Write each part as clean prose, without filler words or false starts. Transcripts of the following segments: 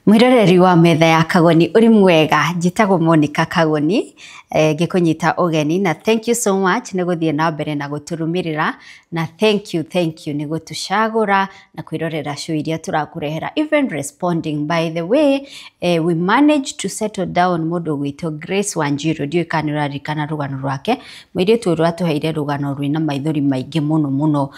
Mwiroreri wa metha ya Kagoni, uri mwega. Njitagwo Monica Kagoni, ngikunyita ugeni na thank you so much nĩ gũthiĩ na mbere na gũtũrũmĩrĩra, na thank you, thank you nĩ gũtũcagũra na kwĩrorera show iria tũrakũrehera, even responding. By the way, we managed to settle down mũndũ ũgwĩtwo Grace Wanjiru. Ndiũĩ kana nĩ ũraririkana rũgano rwake, mũirĩtu ũyũ rwatũheire rũgano rwĩna maithori maingĩ mũno mũno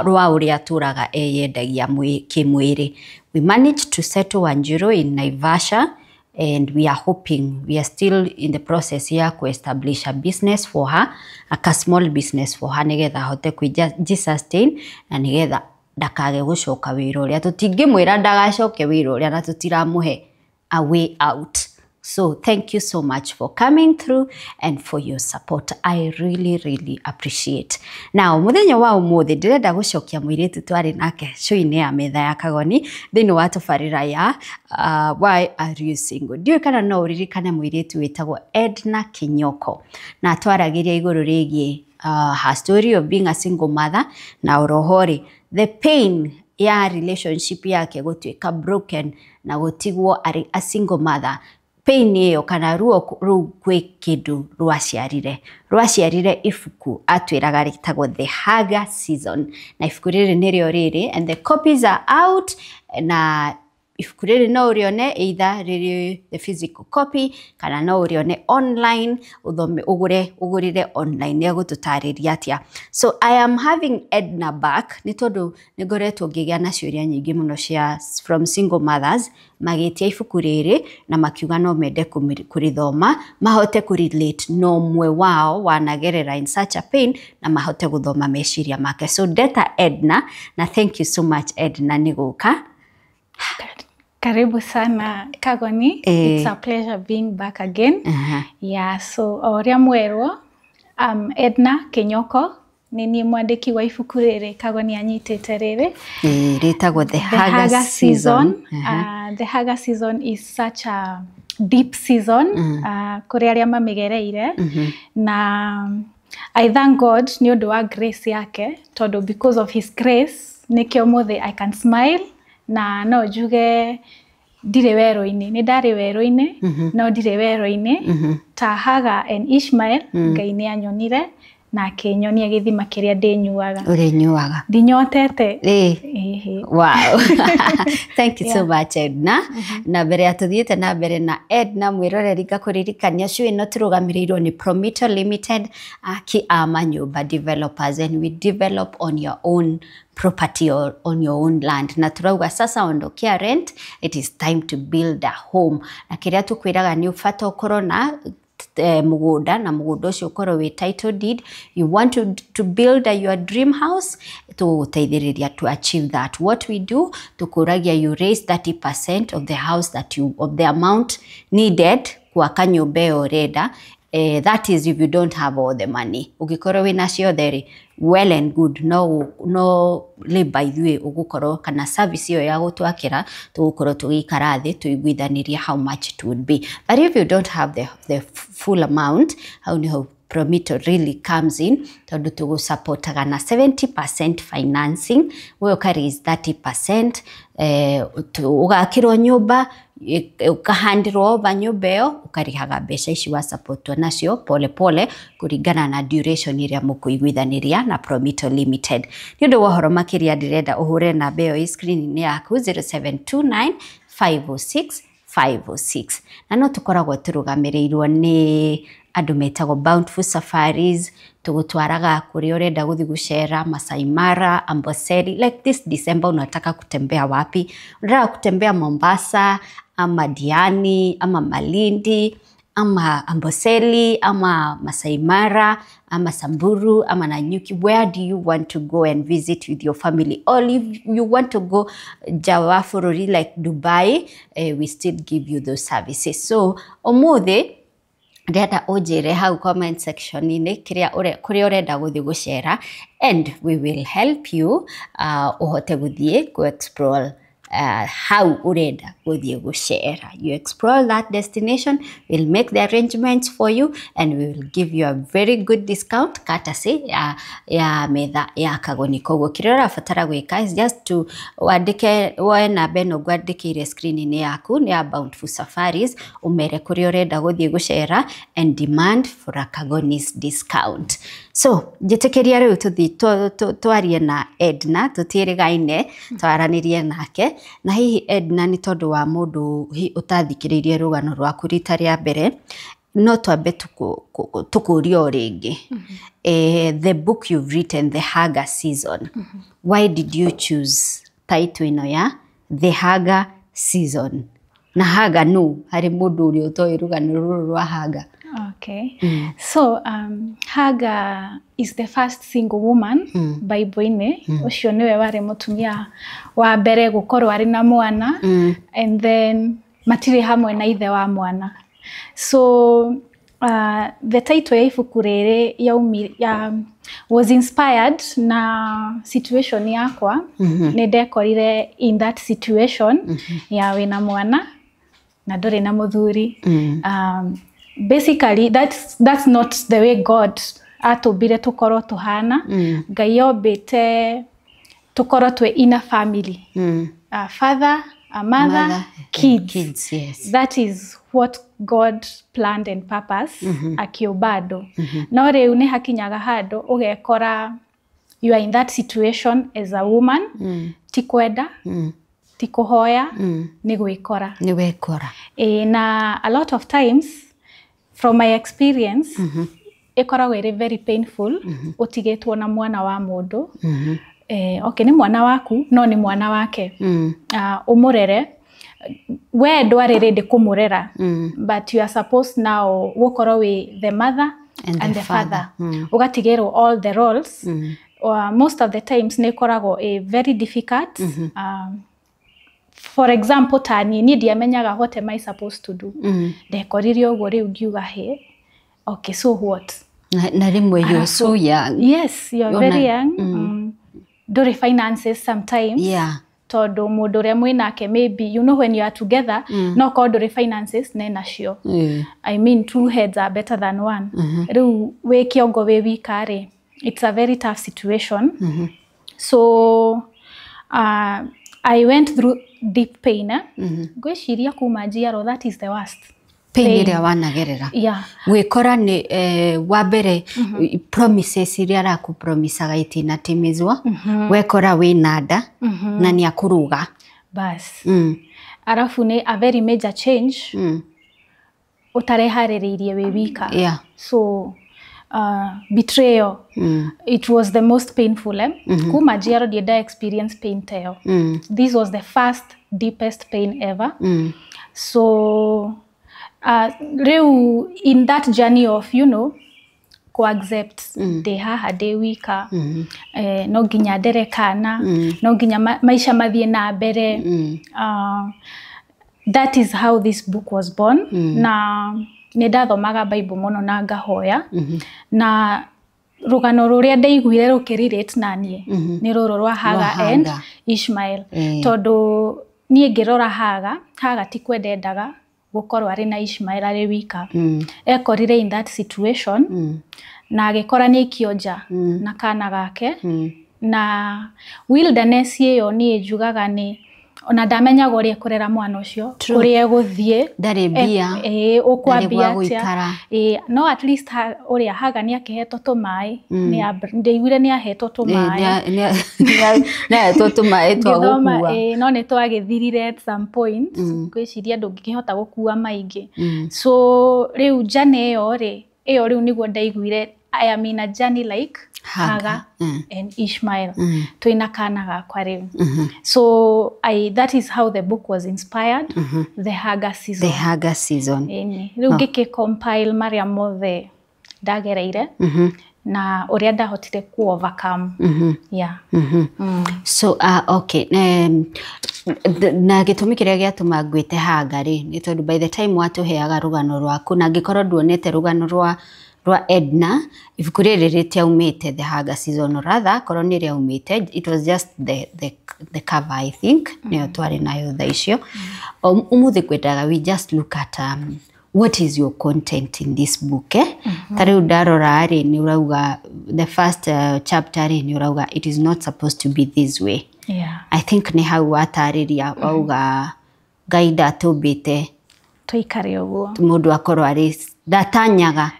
rwa ũrĩa atũraga eyendagia kĩmwĩrĩ. We managed to settle Wanjiru in Naivasha, and we are hoping, we are still in the process ya ku establish a business for her, a small business for her, nigetha ahote kwĩ sustain na nigetha ndakage gũcoka wĩra ũrĩa. Tũtingĩmwĩra ndagacoke wĩra ũrĩa na tũtiramũhe a way out. So thank you so much for coming through and for your support. I really, really appreciate. Now, muthenya wa umuthi ndĩrenda gũcokia mũirĩtu twarĩ nake show-inĩ ya metha ya Kagoni thĩinĩ wa tabarĩra ya "Why Are You Single?" Ndiũĩ kana no ũririkane mũirĩtu wĩtagwo Edna Kinyoko, na twaragĩria igũrũ rĩgiĩ her story of being a single mother na oroho rĩ the pain ya relationship yake gũtuĩka broken na gũtigwo arĩ a single mother. Pain ĩyo kana ruo rũu kwĩ kĩndũ rwaciarire ibuku atwĩraga rĩtagwo The Hagar Season, na ibuku rĩrĩ nĩrĩo rĩrĩ, and the copies are out. Na ibuku rĩrĩ no ũrĩone either rĩrĩ the physical copy kana no ũrĩone online, ũthome, ũgũre, ũgũrĩre online. Nĩ egũtũtarĩria atĩa. So I am having Edna back nĩ tondũ nĩ ngoretwo ngĩgĩa na ciũria nyingĩ mũno cia from single mothers magĩtia ibuku rĩrĩ na makiuga no mende kũrĩthoma mahote kũrelate na ũmwe wao wanagerera in such a pain na mahote gũthoma meciria make. So ndeta Edna, na thank you so much, Edna, nĩ gũka. Karibu sana, Kagoni. It's a pleasure being back again. Yeah, so o ũrĩa mwerwo, Edna Kinyoko, nĩ niĩ mwandĩki wa ibuku rĩrĩ Kagoni anyitĩte rĩrĩ. Rĩtagwo The The Hagar Hagar Season. Season. The Hagar Season is such a deep season kũrĩ arĩa mamĩgereire, na I thank God nĩ ũndũ wa grace yake, tondũ because of his grace nĩkĩo ũmũthĩ I can smile na no njuge ndirĩ werũ-inĩ. Nĩ ndarĩ werũ-inĩ, no ndirĩ werũ-inĩ ta Hagar and Ishmael. Ngai nĩ anyonire na akĩnyonia gĩthima kĩrĩa ndĩnyuaga. Ũrĩnyuaga. Ndinyotete. Ĩĩ. Wow. Thank you so much, Edna. Na mbere ya tũthiĩte na mbere na Edna, mwĩroreri, ngakũririkania show ĩno tũrũgamĩrĩirwo nĩ Promito Limited, aki a manyũmba developers, and we develop on your own property or on your own land. Na turauga sasa ondokea rent, it is time to build a home. Na kĩrĩa tũkwĩraga nĩ ũbata ũkorwo na mũgũnda, na mũgũnda ũcio ũkorwo wĩ title deed. You want to build your dream house, tũgũteithĩrĩria to achieve that. What we do, tũkũragia you raise 30% of the house that you of the amount needed gwaka nyũmba ĩyo ũrenda. That is if you don't have all the money. Ũngĩkorwo wĩna ciothe rĩ, well and good, no labor ithuĩ ũgũkorwo kana service ĩyo ya gũtwakĩra, tũgũkorwo tũgĩikara thĩ tũiguithanĩrie how much it would be. But if you don't have the full amount, hau nĩho Promito really comes in, tondũ tũgũsupportaga na 70% financing, we ũka raise 30%, ũgakĩrwo nyũmba, ũkahandirwo over nyũmba ĩyo, ũkarĩhaga mbeca ici wasupportwo nacio pole pole kũringana na duration ĩrĩa mũkũiguithanĩria na Promito Limited. Nĩ ũndũ wa ũhoro makĩria, ndĩrenda ũhũre namba ĩyo ĩ screen-inĩ yaku, 0729 506 506. Na no tũkoragwo tũrũgamĩrĩirwo nĩ andũ metagwo Bountiful Safaris. Tũgũtwaraga kũrĩa ũrenda gũthiĩ gũcera, Masai Mara, Amboseli. Like this December, unataka kutembea wapi? Unataka kutembea Mombasa ama Diani ama Malindi ama Amboseli ama Masai Mara ama Samburu ama Nanyuki? Where do you want to go and visit with your family? Or if you want to go nja wa bũrũri like Dubai, we still give you those services. So ũmũthĩ ndĩrenda ũnjĩre hau comment section-inĩ kĩrĩa kũrĩa ũrenda gũthiĩ gũcera, and we will help you ũhote gũthiĩ ku explore. Hau urenda guthie gucera, you explore that destination, we'll make the arrangements for you and we will give you a very good discount courtesy ya metha ya Kagoni. Koguo kiria ũrabatara gwĩka is just to wandĩke, woe namba ĩno ngwandĩkĩire screen-inĩ yaku, nĩ ya Bountiful Safaris, ũmere kũrĩa ũrenda gũthiĩ gũcera and demand for a Kagoni's discount. So njĩtĩkĩria rĩu tũthiĩ twarie na Edna, tũtiĩrĩgaine, twaranĩrie nake. Na hihi Edna, nĩ tondũ wa mũndũ ũtathikĩrĩirie rũgano rwaku rita rĩa mbere, no twambe tũkũrie o rĩngĩ. The book you've written, The Hagar Season, why did you choose title ĩno ya The Hagar Season? Na Hagar nũ, harĩ mũndũ ũrĩa ũtoĩ rũgano rũrũ rwa Hagar? Okay. So Hagar is the first single woman Bible-inĩ. Ũcio nĩwe warĩ mũtumia wa mbere gũkorwo arĩ na mwana, and then matirĩ hamwe na ithe wa mwana. So the title ya ibuku rĩrĩ yaumi, ya, was inspired na situation yakwa. Nĩ ndekorire in that situation ya wĩna mwana na ndũrĩ na mũthuri. Basically that's not the way God atũmbire tũkorwo tũhana. Ngai ombĩte tũkorwo twĩ in a family, a father, a mother, mother, kids. Kids, yes. That is what God planned and purpose akĩũmba andũ. No rĩu nĩ hakinyaga handũ ũgekora you are in that situation as a woman, ti kwenda, ti kũhoya, nĩ gwĩkora. Nĩ wekora. Ĩ, na a lot of times from my experience ĩkoragwo ĩrĩ very painful ũtigĩtwo na mwana wa mũndũ. Okay, nĩ mwana waku no nĩ mwana wake. Ũmũrere, we ndwarĩ ready kũmũrera, but you are supposed now gũkorwo wĩ the mother and and the the father, father. Ũgatigĩrwo all the roles. Most of the times nĩ ĩkoragwo ĩ very difficult. For example, ta niĩ, niĩ ndiamenyaga what am I supposed to do. Ndekorire ũguo rĩu ngiuga, "He, okay, so what?" Na rĩmwe you're so young. Yes, you're Yona- very young. Ndũrĩ finances sometimes, tondũ mũndũ ũrĩa mwĩnake, maybe you know when you are together, no korwo ndũrĩ finances nenacio. I mean, two heads are better than one. Rĩu wĩ kĩongo wĩ wika rĩ, it's a very tough situation. So I went through deep pain. Eh? Ngwĩciria kuma njiarwo, that is the worst pain ĩrĩa wanagerera. Yeah. Gwĩkora nĩ wa mbere promises iria arakũpromisaga itinatimizwo, wekora wĩna nda na nĩ akũrũga. Bas. Arabu nĩ a very major change ũtareharĩrĩirie wĩ wika. So betrayal, it was the most painful, eh? Kuma njiarwo ndienda experience pain teyo. This was the first deepest pain ever. So rĩu in that journey of ku accept ndĩ haha ndĩ wika, no nginya ndere kana no nginya maica mathiĩ na mbere. That is how this book was born. Na nĩ ndathomaga Bible mũno na ngahoya, na rũgano rũrĩa ndaiguire rũkĩrelate na niĩ nĩ rũrũ rwa Hagar and Hagar. Ishmael. Tondũ niĩ ngĩrora Hagar, Hagar ti kwenda endaga gũkorwo arĩ na Ishmael arĩ wika. Ekorire in that situation na agĩkora nĩ aikio nja na kana gake na wilderness ĩyo. Niĩ njugaga nĩ ona ndamenyaga ũrĩa ekũrera mwana ũcio, kũrĩa egũthiĩ. Ndarĩ mbia, ĩĩ, ndarĩ ũkwambia gwa atĩa. gũikara. Ĩĩ, no at least ũrĩa Hagar nĩ akĩhetwo tũmaĩ. Ndaiguire nĩ ahetwo tũmaĩ. Nĩahetwo tũmaĩ twa Ngĩthoma, gũkua. ĩĩ, no nĩ twagĩthirire at some point. Ngwĩciria ndũngĩkĩhota gũkua maingĩ. So rĩu journey ĩyo rĩ, ĩyo rĩu nĩguo ndaiguire I am in a journey like Hagar, Hagar and Ishmael, twĩna kana gakwa rĩu. So that is how the book was inspired, The Hagar Season. The Hagar Season. Ĩni rĩu ngĩkĩ compile marĩa mothe ndagereire na ũrĩa ndahotire ku overcome, yeah. So okay, na gĩtũmi kĩrĩa gĩatũma ngwĩte Hagar rĩ, nĩ tondũ by the time watũheaga rũgano rwaku, na angĩkorwo nduonete rũgano rwa rwa Edna. Ibuku rĩrĩ rĩtiaumĩte, The Hunger Season, or rather korwo nĩ rĩaumĩte, it was just the cover, I think, nĩyo twarĩ nayo thaa icio. Ũmũthĩ kwendaga we just look at what is your content in this book, eh? Ta rĩu ndarora rĩ, nĩ ũrauga the first chapter rĩ, nĩ ũrauga it is not supposed to be this way. I think nĩ hau watarĩria wauga Ngai ndatũmbĩte tũikare ũguo, mũndũ akorwo arĩ ndatanyaga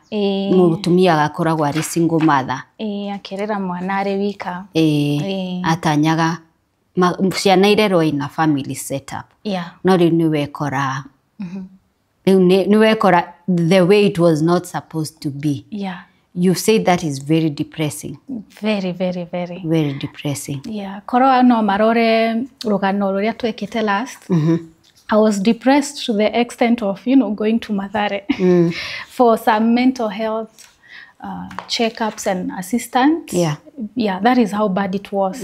mũtumia agakoragwo arĩ single mother, akĩrera mwana arĩ wika, atanyaga ciana irerwo ina family setup. No rĩu nĩ wekora, rĩu nĩ wekora the way it was not supposed to be. You say that is very depressing. Very, very, very. Very depressing. Yeah. Korwo no marore rũgano rũrĩa twekĩte last, I was depressed to the extent of, you know, going to Mathare for some mental health checkups and assistance. Yeah, that is how bad it was.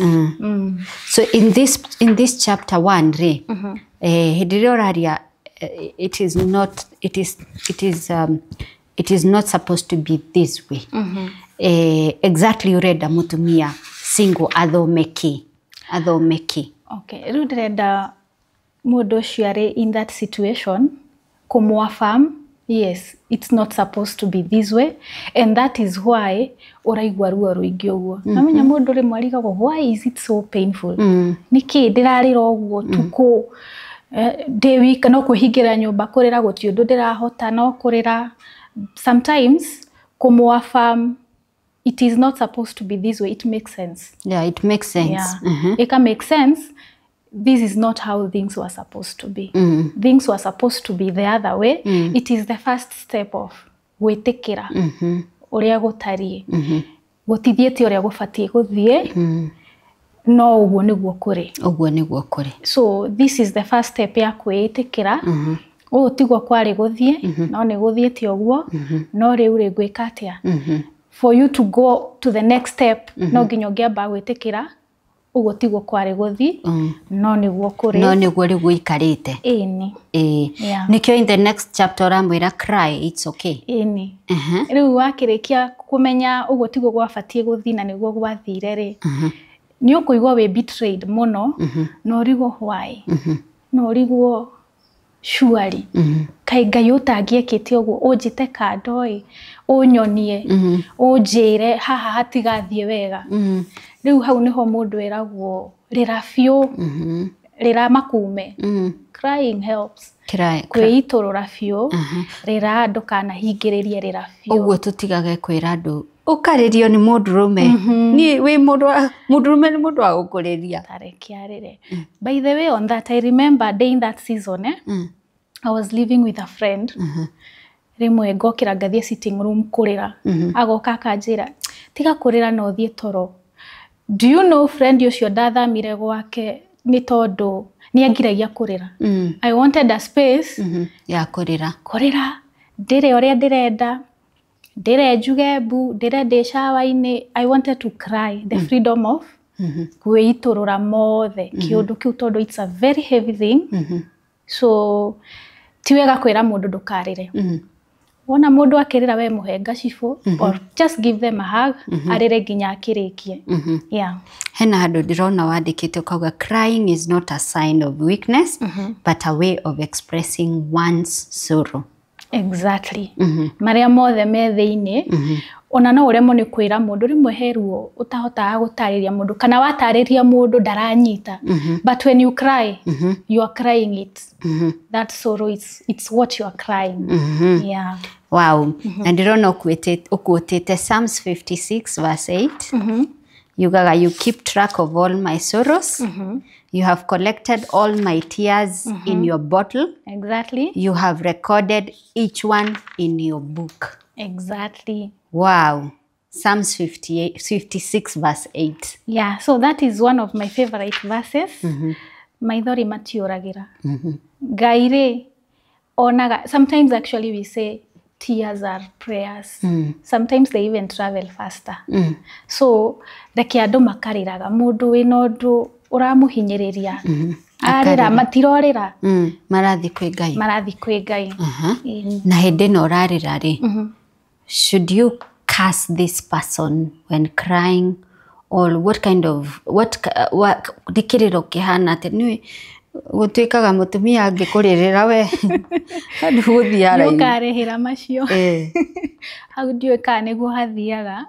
So in this chapter 1 rĩ, hĩndĩ ĩrĩa ũraria it is not it is it is it is not supposed to be this way. Exactly ũrenda mũtumia single athome kĩ? Athome kĩ? Okay, rĩu ndĩrenda mũndũ ũcio arĩ in that situation kũmũ-affirm, yes, it's not supposed to be this way, and that is why ũraigua ruo rũingĩ ũguo. Namenya mũndũ rĩmwe arigagwo, why is it so painful? Nĩkĩ ndĩrarĩra ũguo tukũ, ndĩ wika, no kwĩhingĩra nyũmba kũrĩra, gũtirĩ ũndũ ndĩrahota no kũrĩra. Sometimes kũmũ-affirm it is not supposed to be this way, it makes sense. Yeah, it makes sense. Yeah. It can make sense. This is not how things were supposed to be. Things were supposed to be the other way. It is the first step of gwĩtĩkĩra ũrĩa gũtariĩ. Gũtithiĩte ũrĩa gũbatiĩ gũthiĩ, no ũguo nĩguo kũrĩ. Ũguo nĩguo kũrĩ. So this is the first step ya kwĩĩtĩkĩra, ũũ tiguo kwarĩ gũthiĩ, no nĩ gũthiĩte ũguo, no rĩu rĩ ngwĩka atĩa? For you to go to the next step, no nginya ũngĩamba gwĩtĩkĩra ũguo tiguo kwarĩ gũthiĩ, no nĩguo kũrĩ. No nĩguo rĩu gũikarĩte. Ĩni. Ĩĩ. Nĩkĩo in the next chapter ũramwĩra cry, it's okay. Ĩni. Rĩu wakĩrĩkia kũmenya ũguo tiguo gwabatiĩ gũthiĩ na nĩguo gwathire rĩ, nĩ ũkũigua wĩ betrayed mũno, na ũrigwo why, na ũrigwo surely kaĩ Ngai ũtangĩekĩte ũguo, ũnjĩte kando ĩ, ũnyonie, ũnjĩre haha hatigathiĩ wega. Rĩu hau nĩho mũndũ eragwo rĩra biũ, rĩra makume. Crying helps. Cry. Kwĩitũrũra biũ, rĩra, ndũkanahingĩrĩrie, rĩra biũ. Ũguo tũtigage kwĩra andũ ũkarĩrio nĩ mũndũrũme. Niĩ wĩ mũndũ wa mũndũrũme, nĩ mũndũ wa gũkũrĩria. Tareke arĩre. By the way, on that, I remember day in that season, eh? I was living with a friend. Rĩmwe ngokĩra ngathiĩ sitting room kũrĩra, agoka akanjĩra, tiga kũrĩra na ũthiĩ toro. Do you know, friend ũcio ndathamire gwake nĩ tondũ nĩ angiragia kũrĩra. I wanted a space ya kũrĩra. Kũrĩra, ndĩre ũrĩa ndĩrenda, ndĩre njuge mbu, ndĩre ndĩ shower-inĩ. I wanted to cry, the freedom of kwĩitũrũra mothe kĩũndũ kĩu, tondũ it's a very heavy thing. So ti wega kwĩra mũndũ ndũkarĩre. Wona mũndũ akĩrĩra, we mũhe ngacibũ or just give them a hug, arĩre nginya akĩrĩkie. Yeah. Hena handũ ndĩrona wandĩkĩte ũkauga crying is not a sign of weakness, but a way of expressing one's sorrow. Exactly. Marĩa mothe me thĩinĩ, ona no ũremwo nĩ kwĩra mũndũ, rĩmwe he ruo ũtahotaga gũtarĩria mũndũ, kana watarĩria mũndũ ndaranyita, but when you cry, you are crying it, that sorrow is, it's what you are crying. Yeah. Wow. Na ndĩrona ũkuĩtĩte Psalms 56 verse 8, yugaga, "You keep track of all my sorrows. You have collected all my tears in your bottle. You have recorded each one in your book." Wow. Psalms 58, 56 verse 8. Yeah, so that is one of my favorite verses. Maithori matiũragĩra Ngai rĩ onaga. Sometimes actually we say tears are prayers. Sometimes they even travel faster. So reke andũ makarĩraga. Mũndũ wĩna ũndũ ũramũhinyĩrĩria, arĩra, matirorĩra. Marathiĩ kwĩ Ngai. Marathiĩ kwĩ Ngai. Ĩni. Na hĩndĩ ĩno ũrarĩra rĩ, Should you curse this person when crying, or what kind of what what nĩ kĩrĩro kĩhana atĩ nĩ gũtuĩkaga mũtumia angĩkũrĩrĩra we handũ gũthiĩ haraihu. Nĩũkarĩhĩra macio. Hau ndiũĩ kana nĩguo hathiaga.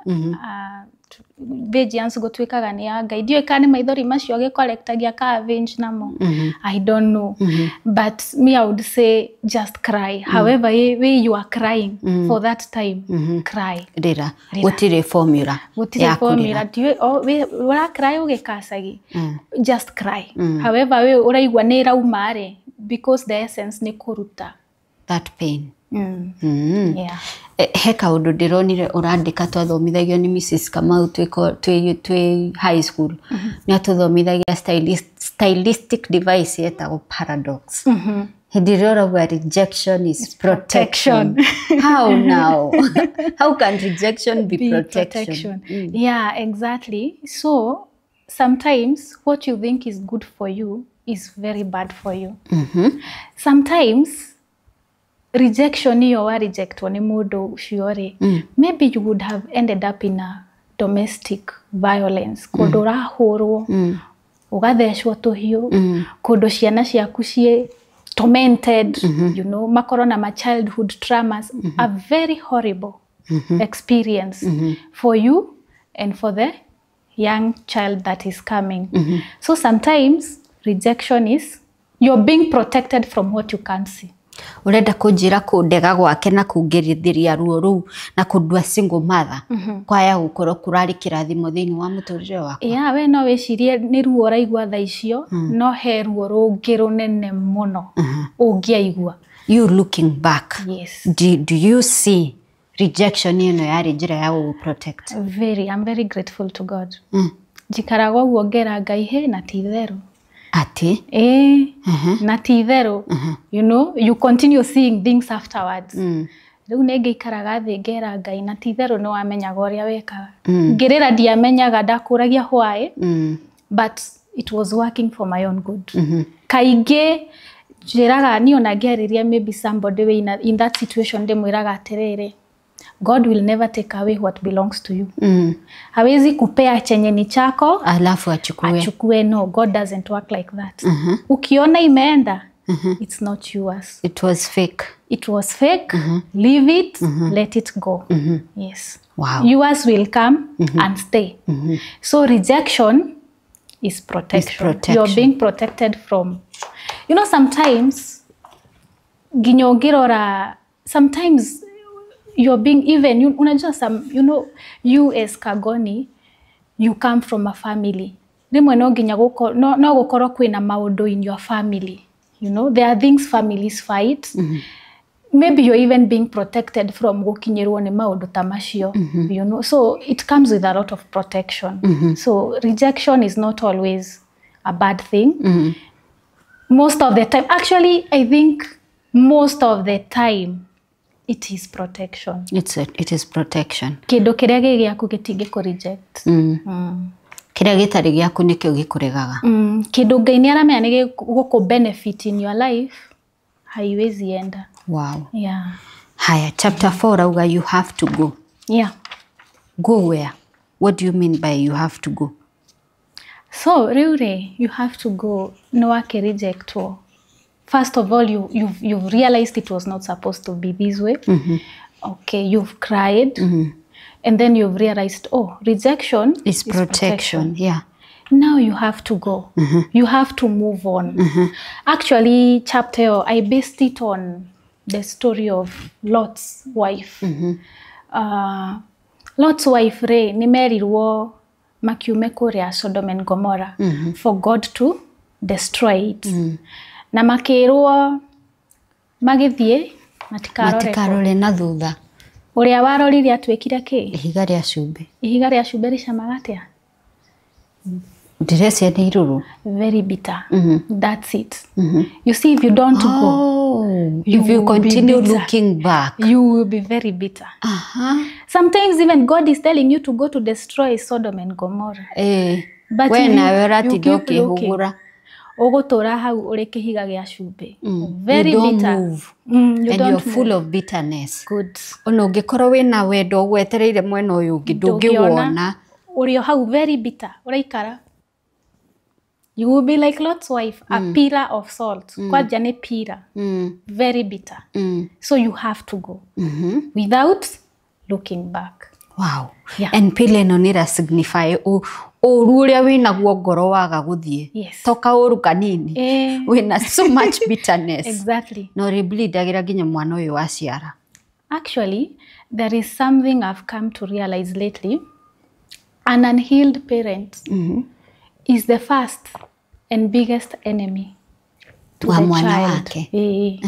Vengeance gũtuĩkaga nĩ ya Ngai. Ndiũĩ kana nĩ maithori macio agĩcollectagia ka avenge namo. I don't know. But me, I would say just cry. However way you are crying for that time, cry. Rĩra. Gũtirĩ formula Gũtirĩ ya formula. kũrĩra. Ndiũĩ ũra cry ũgĩkacagi. Just cry. However we ũraigua nĩ ĩrauma rĩ, because the essence nĩ kũruta that pain. Yeah. He kaũndũ ndĩronire ũrandĩka twathomithagio nĩ Mrs. Kamau twĩ high school. Nĩ atũthomithagia stylistic device yetagwo paradox. Hĩndĩ ĩrĩa ũrauga rejection is protection. How now? How can rejection be protection? Yeah, exactly. So sometimes what you think is good for you is very bad for you. Sometimes rejection iyo wa rejectwo nĩ mũndũ ũcio rĩ, maybe you would have ended up in a domestic violence, kũndũ ũrahũrwo, ũgathecwo tũhiũ, kũndũ ciana ciaku ciĩ tormented, makorwo na ma childhood traumas, a very horrible experience for you and for the young child that is coming. So sometimes rejection is you're being protected from what you can't see. Ũrenda kũnjĩra kũndega gwake na kũngĩrithĩria ruo rũu na kũndua single mother kwaya gũkorwo kũrarĩ kĩrathimo thĩinĩ wa mũtũrĩre wakwa? Yeah, we no wĩcirie nĩ ruo ũraigua thaa icio, no he ruo rũngĩ rũnene mũno ũngĩaigua. You looking back, Yes. do you see rejection ĩno yarĩ njĩra ya gũgũ protect? Very, I'm very grateful to God. Njikaraga ũguo ngera Ngai he na ti itherũ. Atĩ? Ĩĩ, na ti itherũ. You continue seeing things afterwards. Rĩu nĩ ngĩikaraga thĩ ngera Ngai na ti itherũ nĩ wamenyaga ũrĩa wekaga. Ngĩrĩra ndiamenyaga, ndakũragia why, but it was working for my own good. Kaingĩ njĩraga niĩ ona ngĩarĩria maybe somebody wĩ in that situation, ndĩmwĩraga atĩrĩrĩ, God will never take away what belongs to you. Hawezi kupea chenye ni chako alafu achukue. Achukue. No, God doesn't work like that. Ukiona imeenda, it's not yours. It was fake. It was fake. Leave it, let it go. Yes. Wow. Yours will come and stay. So rejection is protection. Protection. You're being protected from, sometimes nginya ũngĩrora, sometimes you're being even you, unajua some, you as Kagoni, you come from a family, rĩmwe no nginya no gũkorwo kwĩna maũndũ in your family. There are things families fight. Maybe you're even being protected from gũkinyĩrwo nĩ maũndũ ta macio. So it comes with a lot of protection. So rejection is not always a bad thing. Most of the time, actually, I think most of the time it is protection. It is protection. Kĩndũ kĩrĩa gĩ gĩaku gĩtingĩkũ reject. Kĩrĩa gĩtarĩ gĩaku nĩkĩo gĩkũregaga. Kĩndũ Ngai nĩ aramenya nĩ gĩgũkũ benefit in your life haiwezi enda. Wow. Yeah. Haya, chapter 4 auga you have to go. Yeah. Go where? What do you mean by you have to go? So rĩu rĩ, you have to go, nĩ wake rejectwo. First of all, you've realized it was not supposed to be this way. Okay, you've cried, and then you've realized, oh, rejection is protection. Yeah. Now you have to go. You have to move on. Actually, chapter ĩyo, I based it on the story of Lot's wife. Lot's wife rĩ, nĩ merirwo makiume kũrĩa Sodom and Gomorrah for God to destroy it. Na makĩrwo magĩthiĩ matikarore kũ. Matikarore na thutha. Ũrĩa warorire atuĩkire kĩ? Ihiga rĩa cumbĩ. Ihiga rĩa cumbĩ rĩcamaga atĩa? Ndĩrecia nĩ irũrũ. Very bitter. That's it. You see, if you don't go, Oh, you if you will be continue bitter. Looking back. You will be very bitter. Sometimes even God is telling you to go to destroy Sodom and Gomorrah. Eh, But we if nawe you ũratinda keep looking, ũkĩhũgũra. Ũgũtũra hau ũrĩ kĩhiga gĩa cumbĩ. Very You don't bitter. move. You And don't you're full move. of bitterness. Good. Ona ũngĩkorwo wĩna wendo ũgwetereire mwena ũyũ ũngĩ, ndũngĩwona. Ũrĩ o hau very bitter, ũraikara. You will be like Lot's wife, a pillar of salt. Kwanja nĩ pillar. Very bitter. So you have to go. Without looking back. Wow. Yeah. And pillar ĩno nĩ ĩra signify ũru ũrĩa wĩnaguo ngoro waga gũthiĩ. Yes. To kaũru kanini. Wĩna so much bitterness. Exactly. Na ũrĩblindagĩra nginya mwana ũyũ waciara. Actually, there is something I've come to realize lately. An unhealed parent is the first and biggest enemy to Wa the mwana child. wake.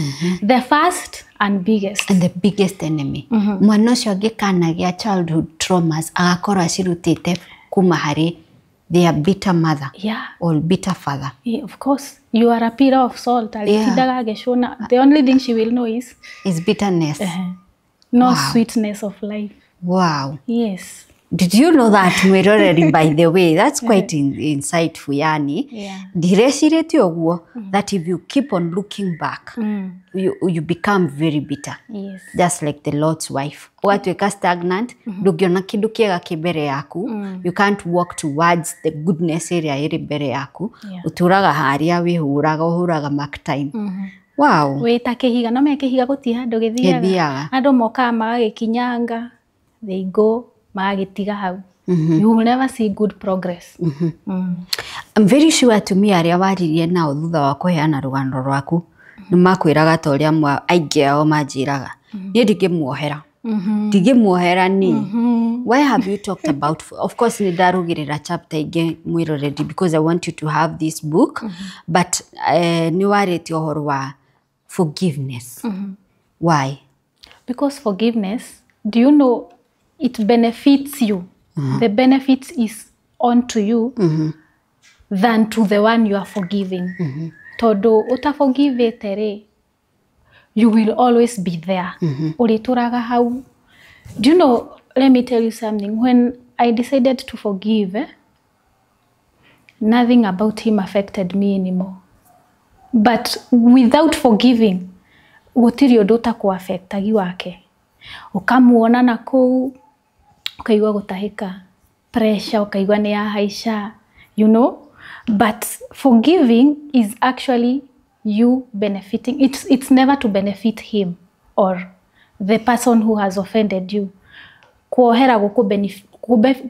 The first and biggest. And the biggest enemy. Mwana ũcio angĩkanagĩa childhood traumas agakorwo acirutĩte kuma harĩ their bitter mother or bitter father. Yeah, of course. You are a pillar of salt. Alitindaga agĩcũna. The only thing she will know is Is bitterness. No Wow. sweetness of life. Wow. Yes. Did you know that, mwĩroreri, by the way, that's quite insightful, yani. Ndirecirĩtie ũguo, that if you keep on looking back, you become very bitter. Just like the Lord's wife. Ũgatuĩka stagnant, ndũngĩona kĩndũ kĩega kĩ mbere yaku. You can't walk towards the goodness ĩrĩa ĩrĩ mbere yaku. Ũtũraga harĩa wĩhũraga, ũhũraga mark time. Wow. Wĩ ta kĩhiga, no menya kĩhiga gũtirĩ handũ gĩthiaga. Gĩthiaga. Andũ mokaga magagĩkinyanga, they go, magagĩtiga hau. You will never see good progress. I'm very sure atumia arĩa waririe nao thutha wa kũheana rũgano rwaku nĩ makwĩraga ta ũrĩa aingĩ ao manjĩraga, niĩ ndingĩmuohera, ndingĩmuohera ni. Why have you talked about, of course nĩ ndarugĩrĩra chapter ingĩ, mwĩroreri, because I want you to have this book, but nĩ warĩtie ũhoro wa forgiveness. Why? Because forgiveness, do you know, it benefits you. The benefit is onto you than to the one you are forgiving. Tondũ ũtaforgivĩte rĩ, you will always be there. Ũrĩtũraga hau. Do you know, let me tell you something. When I decided to forgive, nothing about him affected me anymore. But without forgiving, gũtirĩ ũndũ ũtakũ-affectagi wake. Ũkamuona na kũu, ũkaigua gũtahĩka, pressure ũkaigua nĩ yahaica. But forgiving is actually you benefiting. It's never to benefit him or the person who has offended you. Kuohera gũkũ benefit,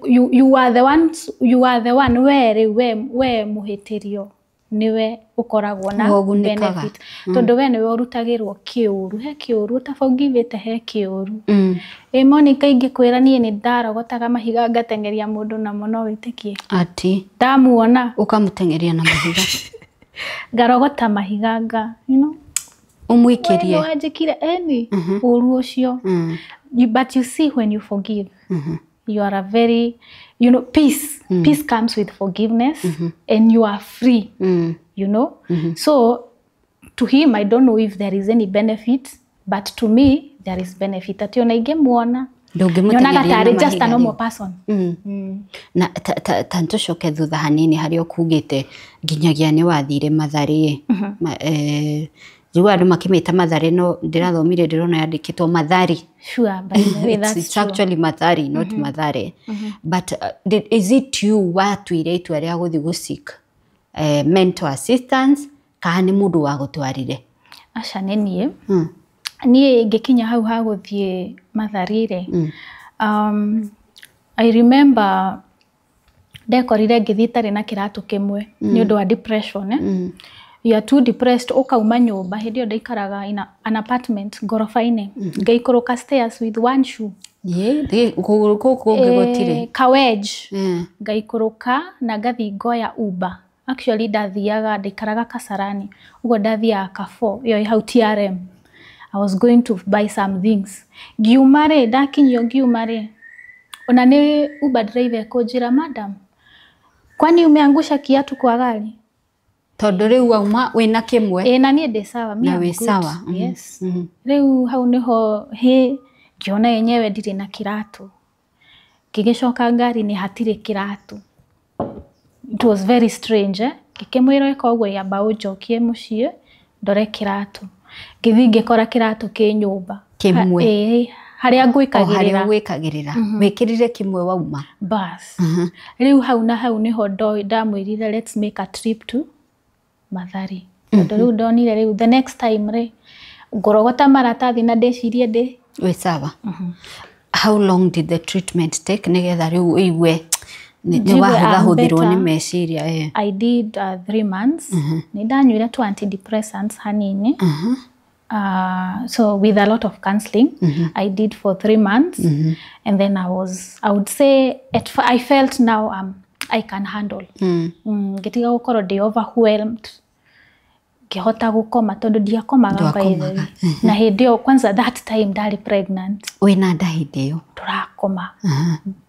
you are the ones, you are the one, we rĩu we mũhĩtĩrio nĩwe ũkoragwo na Ũgunĩkaga. benefit, tondũ we nĩwe ũrutagĩrwo kĩũru, he kĩũru ũtaforgivĩte, he kĩũru. Ĩ Monica, ingĩkwĩra niĩ nĩ ndarogotaga mahiga ngateng'eria mũndũ namo, no wĩtĩkie? Ati? Ndamuona. Ũkamũteng'eria na mahiga? Ngarogota mahiga nga Ũmũikĩrie. We wanjĩkire eni ũru ũcio. But you see, when you forgive, you are a very peace. Peace comes with forgiveness and you are free. So to him, I don't know if there is any benefit, but to me there is benefit, atĩ ona ingĩmuona, Ndũngĩmũteng'eria nyonaga na tarĩ just mahiga a normal rĩu. person. Na ta tũcoke thutha hanini harĩa ũkugĩte nginyagia nĩ wathire Matharĩ. Njiguaga andũ makĩmĩta Matharĩ, no ndĩrathomire ndĩrona yandĩkĩtwo Mathari. Sure, by the way, that's It's true. actually Mathari, not Mathare. But is it you watuire itua rĩa gũthiĩ gũseek mental assistance, kana nĩ mũndũ wagũtwarire? Aca, nĩ niĩ. Niĩ ngĩkinya hau ha gũthiĩ Mathari rĩ, I remember ndekorire ngĩthiĩ itarĩ na kĩratũ kĩmwe nĩ ũndũ wa depression, eh? You are too depressed, ũkauma nyũmba. Hĩndĩ ĩyo ndaikaraga in an apartment ngoroba-inĩ, ngaikũrũka stairs with one shoe. Ĩ kũgũrũ kũu kũngĩ gũtirĩ? Ka wedge. Ngaikũrũka na ngathiĩ ngoya Uber. Actually ndathiaga, ndaikaraga Kasarani, ũguo ndathiaga Carrefour ĩyo ĩ hau TRM. I was going to buy some things. Ngiuma rĩ, ndakinyio ngiuma rĩ, ona nĩ Uber driver ekũnjĩra, "Madam, kwani umeangusha kiatu kwa gari?" Tondũ rĩu wauma wĩna kĩmwe. Ĩ, na niĩ ndĩ sawa, me Na I'm wĩ good. sawa. Yes. Rĩu hau nĩho hĩ ngĩona yenyewe ndirĩ na kĩratũ, ngĩgĩcoka ngari-inĩ hatirĩ kĩratũ. It was very strange, eh? Ngĩkĩmwĩra ĩka ũguo yamba ũnjokie mũciĩ ndore kĩratũ. Ngĩthiĩ ngĩkora kĩratũ kĩ nyũmba. Kĩmwe. Ĩĩ, harĩa O harĩa ngwĩkagĩrĩra. Gwĩkagĩrĩra wĩkĩrire kĩmwe wauma. Bas. Rĩu hau na hau nĩho ndamwĩrire let's make a trip to Mathari. Tondũ rĩu ndonire rĩu the next time rĩ ngũrogota maratathi na ndĩcirie ndĩ Wĩ sawa. How long did the treatment take nĩgetha rĩu ũigue nĩ Njigue I'm wahũthahũthirwo nĩ better. meciria, eh? I did 3 months. Nĩ ndanyuire tu antidepressants hanini. So with a lot of counseling, I did for 3 months, and then I would say, I felt now I can handle. Ngĩtiga gũkorwo ndĩ overwhelmed, ngĩhota gũkoma tondũ ndiakomaga by the way. Ndwakomaga. Na hĩndĩ ĩyo kwanza that time ndarĩ pregnant. Wĩna nda hĩndĩ ĩyo? Tũrakoma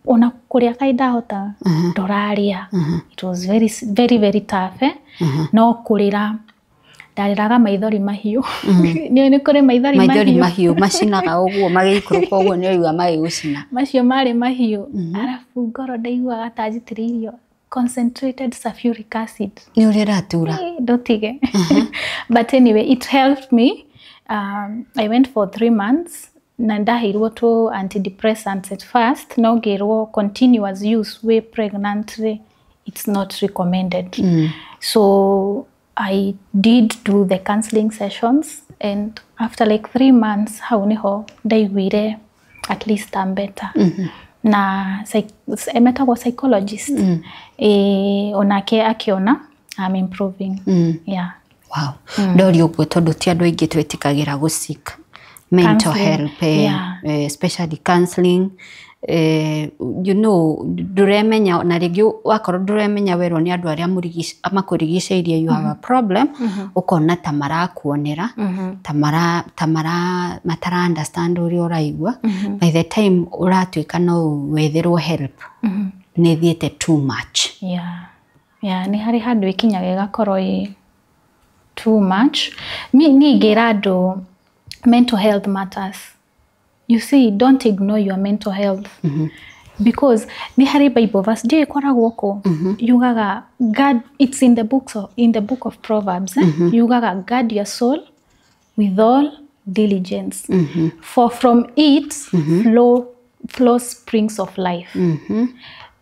ona kũrĩa kaĩ ndahota ndũrarĩa. It was very very very tough, eh? No kũrĩra ndarĩraga maithori mahiũ. Nĩ kũrĩ maithori maithori mahiũ. Mahiũ macinaga ũguo magĩikũrũka ũguo nĩ ũraigua magĩgũcina. Macio marĩ mahiũ, arabu ngoro ndaiguaga ta njitĩrĩirio concentrated sulfuric acid. Nĩ ũrĩa ĩratura. Eh, ndũtige. But anyway, it helped me. I went for 3 months na ndaheirwo tu antidepressants at first, no ngĩrwo continuous use wĩ pregnant rĩ, it's not recommended. So I did do the counseling sessions, and after like 3 months hau niho ndaiguire at least I'm better. Na emetagwo psychologist, onake akiona I'm improving. Yeah. Wow. Ndoria ũguo tondũ ti andũ aingĩ twĩtĩkagĩra gũseek mental Counseling, help, yeah. especially counseling. Ndũremenya na rĩngĩ wakorwo ndũremenya werwo nĩ andũ arĩa makũrigicĩirie you have a problem, ũkona ta marakuonera ta mara ta mara matara understand ũrĩa ũraigua. By the time ũratuĩka no wetherwo help, nĩ ĩthiĩte too much. Yeah, nĩ harĩ handũ ĩkinyaga ĩgakorwo ĩ too much. Niĩ ingĩra andũ, mental health matters. You see, don't ignore your mental health. Because nĩ harĩ Bible verse ndiũĩ ĩkoragwo kũ yugaga guard, it's in the book of Proverbs, eh? Yugaga, "Guard your soul with all diligence, for from it flow springs of life."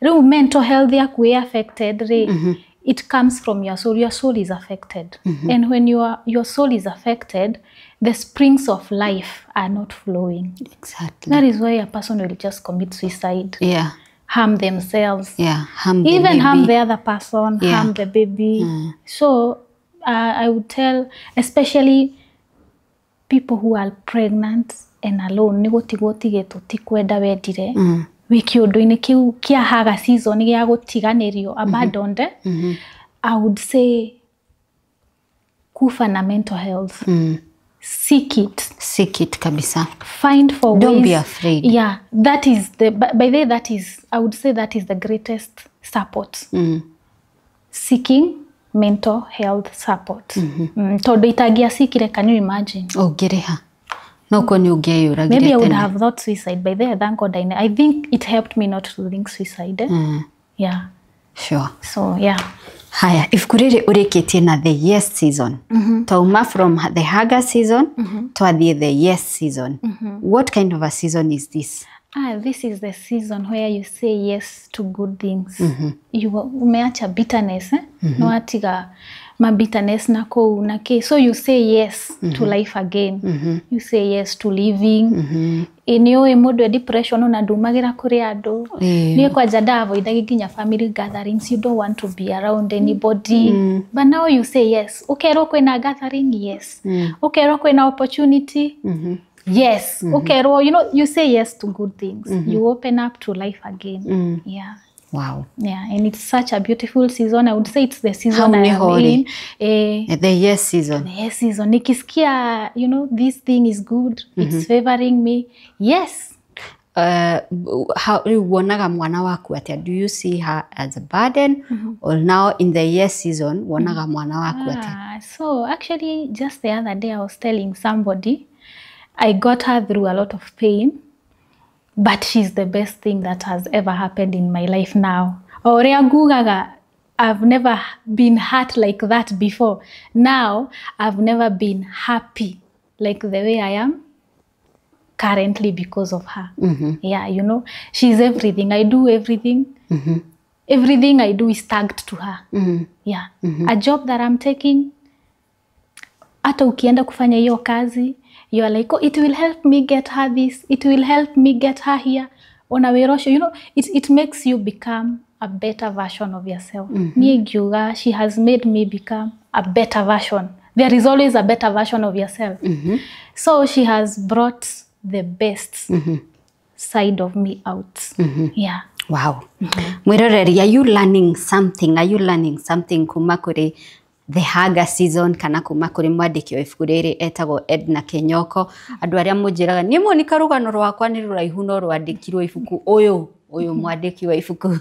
Rĩu mental health yaku ĩ affected rĩ, it comes from your soul. Your soul is affected, and when your soul is affected, the springs of life are not flowing. That is why a person will just commit suicide, harm themselves, yeah, harm the even harm baby. The other person, harm the baby. So I would tell especially people who are pregnant and alone, nĩ gũtigwo ũtigĩtwo ti kwenda wendire, wĩ kĩũndũ-inĩ kĩu kĩa haga season gĩa gũtiganĩrio, abandoned, eh? I would say kufa na mental health, seek it. Seek it kabisa. Find for Don't ways. Be afraid. Yeah, that is the by the way, that is, I would say that is the greatest support, seeking mental health support. Tondũ itangĩacikire, can you imagine? Ũngĩrĩha no kuo nĩ ũngĩeyũragire Maybe I would tene. Have thought suicide. By there, thank God, I think it helped me not to think suicide, eh? Yeah. So yeah. Haya, ibuku rĩrĩ ũrĩkĩtie na the yes season. Twauma from the Hagar season, twathiĩ the yes season. What kind of a season is this? Ah, this is the season where you say yes to good things. You umeacha bitterness, eh? No atiga ma bitterness na kũu na kĩ. So you say yes to life again. You say yes to living. Ĩ nĩ ũĩ mũndũ e depression ona ndumagĩra kũrĩ andũ. Niĩ kwanja ndavoidagia nginya family gatherings. You don't want to be around anybody. But now you say yes. Ũkerwo kwĩna gathering, yes. Ũkerwo kwĩna opportunity, yes. Ũkerwo, you say yes to good things. You open up to life again. Yeah. Yeah, and it's such a beautiful season. I would say it's the season Hau I am nĩho rĩ. in. Eh, The yes season. The yes season. Nikisikia, this thing is good, it's favoring me. Yes. How rĩu wonaga mwana waku atĩa? Do you see her as a burden, or now in the yes season wonaga mwana waku atĩa? Ah, so actually, just the other day, I was telling somebody, I got her through a lot of pain, but she's the best thing that has ever happened in my life now. O ũrĩa ngugaga, I've never been hurt like that before. Now I've never been happy like the way I am currently because of her. Yeah, you know, she's everything. I do everything. Everything I do is tagged to her. Yeah. A job that I'm taking, hata ukienda kufanya hiyo kazi, you are like, oh, it will help me get her this, it will help me get her here. Ona wĩra ũcio, you know, it makes you become a better version of yourself. Niĩ ngiuga she has made me become a better version. There is always a better version of yourself. So she has brought the best side of me out. Yeah. Wow. Mwiroreri, are you learning something? Are you learning something kuma kuri The Hunger Season kana kuma kuri mwandĩki wa ibuku rĩrĩ etagwo Edna Kinyoko? Andũ arĩa mũnjĩraga niĩ Monica rũgano rwakwa nĩ rũraihu no rwandĩkirwo ibuku, ũyũ ũyũ mwandĩki wa ibuku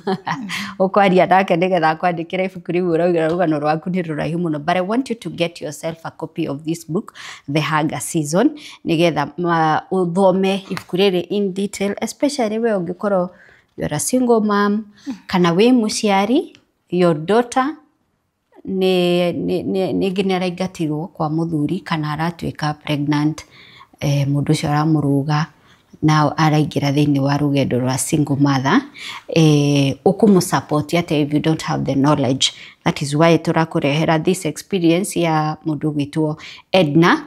ũkwaria nake nĩgetha akwandĩkĩre ibuku rĩu ũrauga rũgano rwaku nĩ rũraihu mũno, but I want you to get yourself a copy of this book, The Hunger Season, nĩgetha ũthome ibuku rĩrĩ in detail, especially we ũngĩkorwo you're a single mom kana wĩ mũciari, your daughter nĩ nĩngĩ nĩ araingatirwo kwa mũthuri kana aratuĩka pregnant, mũndũ ũcio aramũrũga na araingĩra thĩinĩ wa rũgendo rwa single mother, ũkũmũ support atĩa if you don't have the knowledge? That is why tũrakũrehera this experience ya mũndũ ũgwĩtwo Edna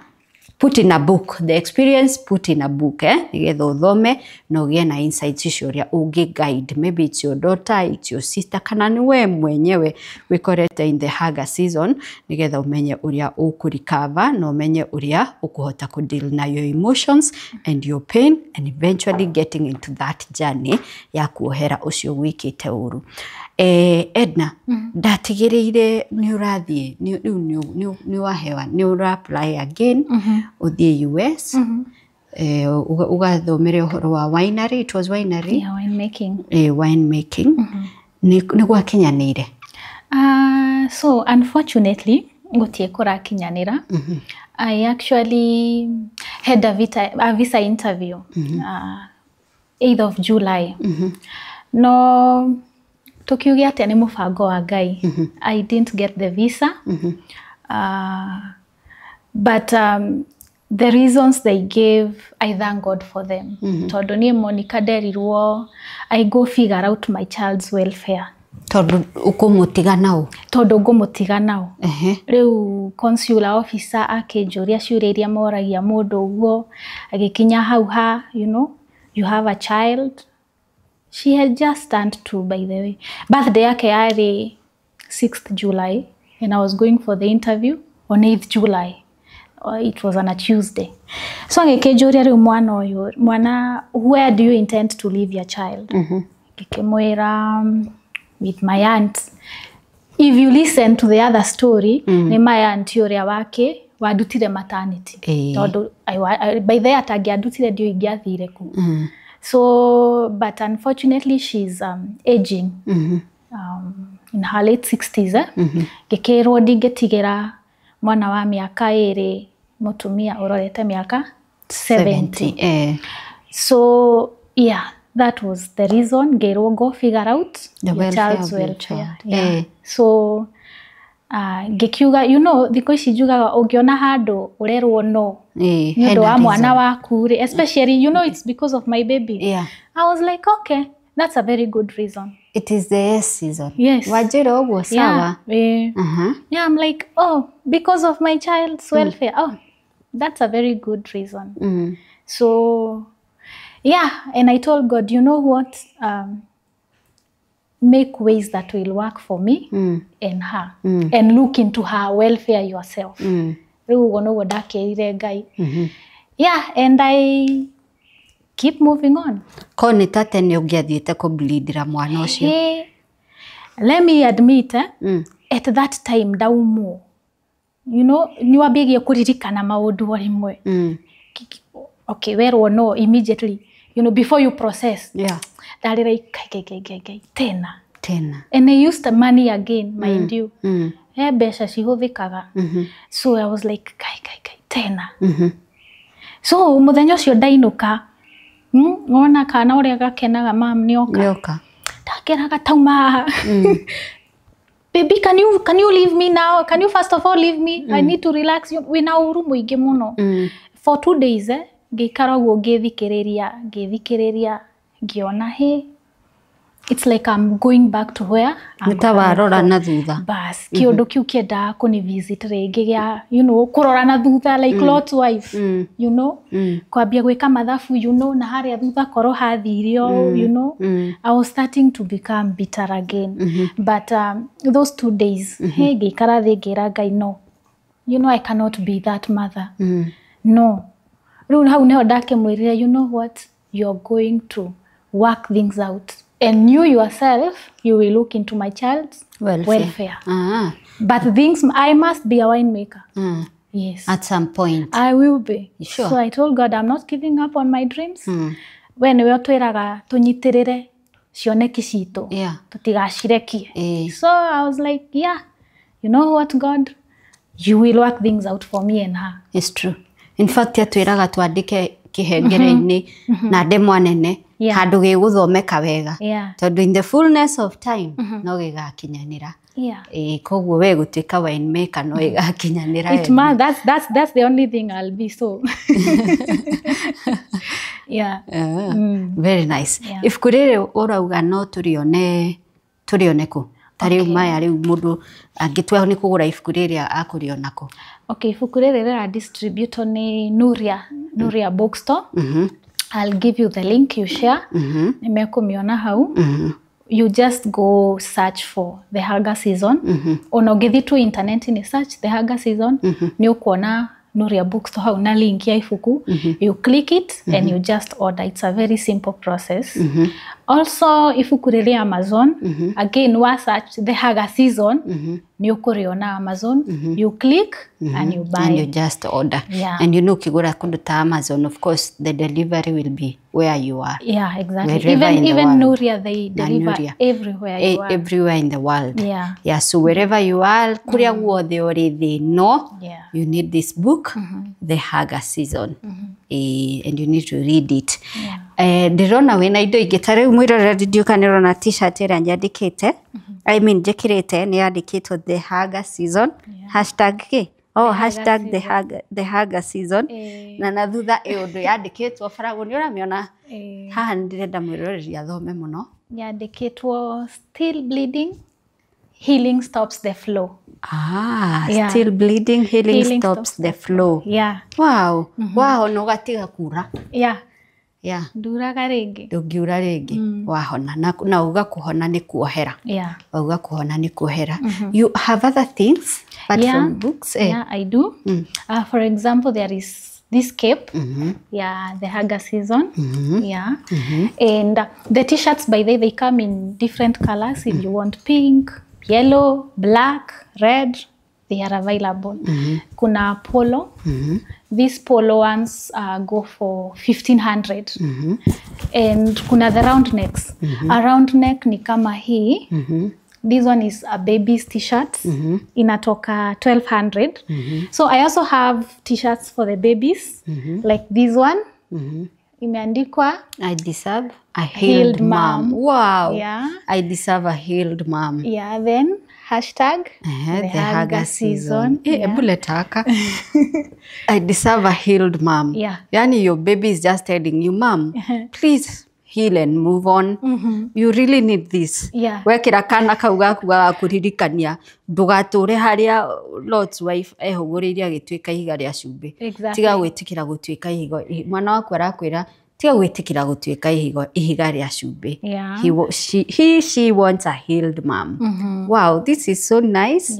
put in a book, the experience put in a book, nĩgetha ũthome na ũgĩe na insights icio ũrĩa ũngĩ guide. Maybe it's your daughter, it's your sister, kana nĩ we mwenyewe wĩkorete in the hunger season, nĩgetha ũmenye ũrĩa ũkũ recover na ũmenye ũrĩa ũkũhota kũ deal na your emotions and your pain and eventually getting into that journey ya kuohera ũcio wĩkĩte ũru. Edna, ndatigĩrĩire nĩ ũrathiĩ rĩu nĩ wahewa nĩ ũra apply again ũthiĩ US, ũgathomere ũhoro wa winery, it was winery? Yeah, winemaking. Wine making. Nĩ gwakinyanĩire? So unfortunately gũtirĩ kũrakinyanĩra. I actually had a visa interview 8th of July, no tukiuge atĩa, nĩ mũbango wa Ngai. I didn't get the visa, but the reasons they gave, I thank God for them, tondũ niĩ Monica nderirwo I go figure out my child's welfare. Tondũ ũkũmũtiga nao? Tondũ ngũmũtiga nao. Rĩu consular officer akĩnjũria ciũria iria moragia mũndũ ũguo agĩkinya hau ha you know you have a child. She had just turned 2, by the way. Birthday yake yarĩ 6th July and I was going for the interview on 8th July. It was on a Tuesday. So agĩkĩnjũria, rĩu mwana ũyũ, mwana, where do you intend to leave your child? Ngĩkĩmwĩra, with my aunt. If you listen to the other story, nĩ my aunt ũrĩa wake wandutire maternity, tondũ by the way atangĩandutire ndiũ ingĩathire kũ. So but unfortunately she's aging, in her late 60s, eh? Ngĩkĩrwo ndingĩtigĩra mwana wa mĩaka 2 mũtumia ũrorete mĩaka 70. So yeah, that was the reason. Ngĩrwo go figure out the your welfare child's of your welfare. Child. Yeah. So ngĩkiuga, thikũ ici njugaga ũngĩona handũ ũrerwo no nĩ ũndũ hena wa mwana reason. Waku rĩ, especially it's because of my baby. I was like, okay, that's a very good reason. It is the yes season. Yes. Wanjĩra ũguo, sawa. Yeah. Yeah, I'm like, oh, because of my child's welfare. Oh, that's a very good reason. So, yeah, and I told God, you know what? Make ways that will work for me and her, and look into her welfare yourself. Rĩu ũguo nĩguo ndakĩrire Ngai. Yeah, and I keep moving on. Ko nĩ ta tene ũngĩathiĩte kũbleedĩra mwana ũcio? Hey, let me admit, eh, at that time ndaumwo, nĩ wambagia kũririkana maũndũ o rĩmwe. Okay, werwo no immediately, before you process, ndarĩ like, Ngai, Ngai, Ngai, Ngai, tena. Tena. And I used the money again, mind you. He mbeca cihũthĩkaga. So I was like, Ngai, Ngai, Ngai, tena. So mũthenya ũcio ndainũka, wona kana ũrĩa gakenaga, mam nĩoka. Nĩoka. Ndakeraga tauma haha. Baby, can you leave me now? Can you first of all leave me? I need to relax. Wĩna ũru mũingĩ mũno. For 2 days, ngĩikara ũguo, ngĩthikĩrĩria, ngĩthikĩrĩria, ngĩona he it's like I'm going back to where I'm Nĩ ta warora na thutha. Bas, kĩũndũ kĩu kĩendaga kũni visit rĩngĩ gĩa kũrora na thutha like Lot's wife, kwambia gwĩka mathabu, na harĩa thutha korwo hathirio, I was starting to become bitter again. But those 2 days, he ngĩikara thĩ, ngĩra Ngai, no, I cannot be that mother. No, rĩu hau nĩho ndakĩmwĩrire, you know what, you're going to work things out and you yourself, you will look into my child's Welfare. Welfare. Ah. But things, I must be a winemaker. Yes. At some point. I will be. You sure? So I told God, I'm not giving up on my dreams. We nĩwe ũtwĩraga tũnyitĩrĩre cioneki citũ, tũtigacirekie. So I was like, yeah, you know what, God, you will work things out for me and her. It's true. In fact, atwĩraga twandĩke kĩhengere-inĩ na ndemwa nene handũ gĩgũthomeka wega, tondũ in the fullness of time no gĩgakinyanĩra. Ĩĩ, koguo we gũtuĩka winemaker no ĩgakinyanĩra. It must, that's the only thing I'll be, so yeah. Ah, very nice. Yeah. Ibuku rĩrĩ ũrauga no tũrĩone, tũrĩone kũ? Ta rĩu maya, rĩu mũndũ angĩtua nĩ kũgũra ibuku rĩrĩ akũrĩona kũ? Okay, ibuku rĩrĩ rĩra distribute nĩ Nuria Bookstore. I'll give you the link, you share. Nĩ mekũmĩona hau. You just go search for The Hagar Season. Ona ũngĩthiĩ tu internet-inĩ, search The Hagar Season, nĩ ũkuona Nuria Bookstore hau na link ya ibuku. You click it and you just order. It's a very simple process. Also, ibuku rĩrĩ Amazon. Again, wa search The Hagar Season, nĩ ũkũrĩona Amazon. You click and you buy. And you just order. Yeah. And ukigura kundu ta Amazon, of course the delivery will be where you are. Yeah, exactly. Wherever Even in the even world. Nuria, they Na deliver Nuria. Everywhere you are. Everywhere in the world. Yeah. Yeah, so wherever you are, kuria guothe uri thĩ no, you need this book, The Hagar Season. And you need to read it. Ndĩrona wĩna indo ingĩ ta rĩu, mwĩroreri, ndiũka nĩrona T-shirt ĩrĩa nyandĩkĩte, I mean njĩkĩrĩte, nĩ yandĩkĩtwo The Hagar Season, hashtag kĩ? Oh, hashtag the Hagar Season. Na thutha ĩ ũndũ yandĩkĩtwo baragũ, nĩ ũramĩona? Haha nĩ ndĩrenda mwĩroreri athome mũno. Yandĩkĩtwo, "Still bleeding, healing stops the flow." Ah, Yeah. still bleeding, healing, Healing stops stops the flow. Yeah. Wow, wahona ũgatiga kura. Yeah. Yeah. Nduraga rĩngĩ. Ndũngiura rĩngĩ wahona, na uga kũhona nĩ kuohera. Wauga kũhona nĩ kuohera. You have other things apart from books, eh? Yeah, I do. For example, there is this cape. Yeah, The Hagar Season. Yeah. And the T-shirts, by the way, they come in different colors. If you want pink, yellow, black, red, they are available. Kuna polo. These polo ones go for 1500. And kuna the round necks. A round neck ni kama hii. This one is a baby's T-shirt. Inatoka 1200. So I also have T-shirts for the babies, like this one. Imeandikwa "I deserve a healed, healed mom. mom." Wow. Yeah. I deserve a healed mom. Yeah, then hashtag The Hagar Season. Eh, Yeah. ebu leta haka. I deserve a healed mom. Yeah. Yani your baby is just telling you, "Mom, please heal and move on. You really need this." Yeah. Wekĩra kana kau gaku gagakũririkania ndũgatũre harĩa Lot's wife ehũgũrĩire agĩtuĩka ihiga rĩa cumbĩ. Exactly. Tiga gwĩtĩkĩra gũtuĩka ihiga. Mwana waku arakwĩra tiga gwĩtĩkĩra gũtuĩka ihiga rĩa cumbĩ. Yeah. He, she, he, she wants a healed mom. Wow, this is so nice.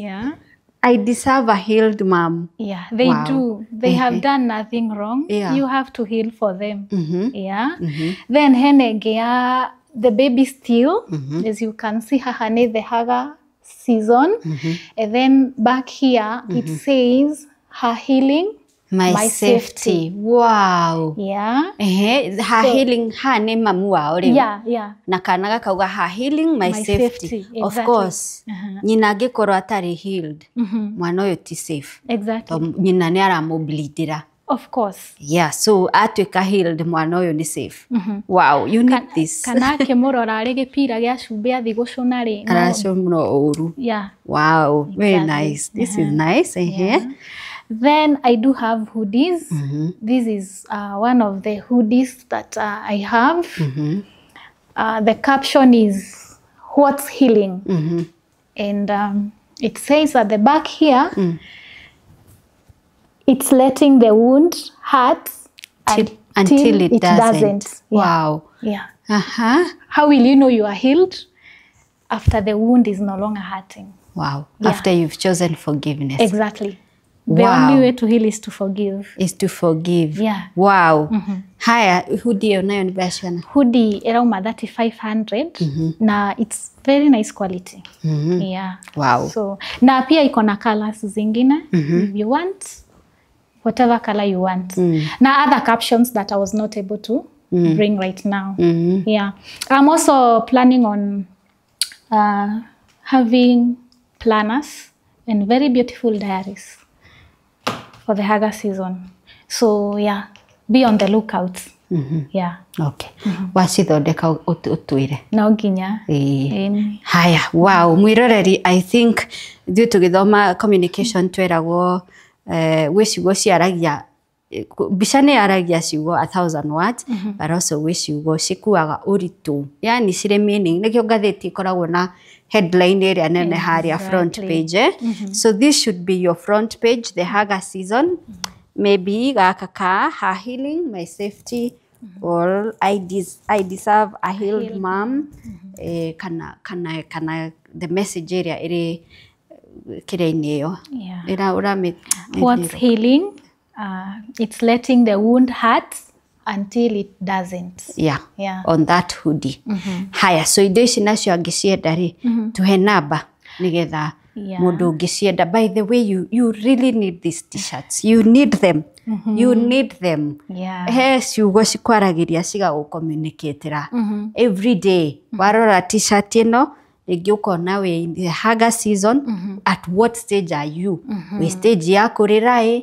I deserve a healed mom. Yeah, they do. They have done nothing wrong. Yeah. You have to heal for them. Yeah. Then hene ya the baby still, as you can see, haha nĩ The Hagar Season. And then back here it says, "Her healing, my, my safety. Wow. Yeah. Ehe, her healing, ha nĩ mamu wao rĩu. Yeah. Na kana gakauga, "Her healing, my, My safety." safety, Of exactly. course. Nyina angĩkorwo atarĩ healed, mwana ũyũ ti safe. Exactly. Tondũ nyina nĩ aramũblindĩra. Of course. Yeah, so atuĩka healed, mwana ũyũ nĩ safe. Wow, you need this. Kana akĩmũrora arĩ gĩpira gĩa cumbĩ athiĩ gũcũna rĩ, no- Aracũna ũru. Yeah. Wow, very Exactly. nice. This is nice. Yeah. Then I do have hoodies. This is one of the hoodies that I have. The caption is "What's Healing?" And it says at the back here, it's letting the wound hurt Until it doesn't. Yeah. Wow. Yeah. How will you know you are healed? After the wound is no longer hurting. Wow. Yeah. After you've chosen forgiveness. Exactly. The Wow. only way to heal is to forgive. Is to forgive. Yeah. Wow. Haya, hoodie ĩyo nayo nĩ mbeca cigana? Hoodie ĩrauma 3500 na it's very nice quality. Yeah. Wow. So, na pia iko na colors zingine if you want whatever color you want. Na other captions that I was not able to bring right now. Yeah. I'm also planning on having planners and very beautiful diaries for the Haga season. So yeah, be on the lookout. Yeah. Okay. Wacithondeka ũtwĩre. No nginya. Ĩĩ. Ĩni. Haya, wow, mwĩroreri, I think ithuĩ tũgĩthoma communication tweragwo gwĩ ciugo ciaragia, mbica nĩ yaragia ciugo a thousand words, but also gwĩ ciugo cikuaga ũritũ, yani cirĩ meaning. Nĩkĩo ngathĩti ĩkoragwo na headline ĩrĩa nene harĩa front page, eh? So this should be your front page, the Haga season. Maybe gaka ka her healing, my safety, or I deserve a healed mom, kana the message ĩrĩa ĩrĩ kĩrĩa-inĩ ĩyo. Yeah. Ĩra ũramĩ What's healing? It's letting the wound hurt until it doesn't. Yeah. Yeah. On that hoodie. Haya, so indo ici nacio angĩcienda rĩ, tuhe namba nĩgetha mũndũ ũngĩcienda. By the way, you really need these t-shirts. You need them. You need them. Yeah. He ciugo cikwaragĩria cigagũcommunicatĩra every day. Warora t-shirt ĩno rĩngĩ ũkona wĩ in the Haga season, at what stage are you? Wĩ stage ya kũrĩra ĩ,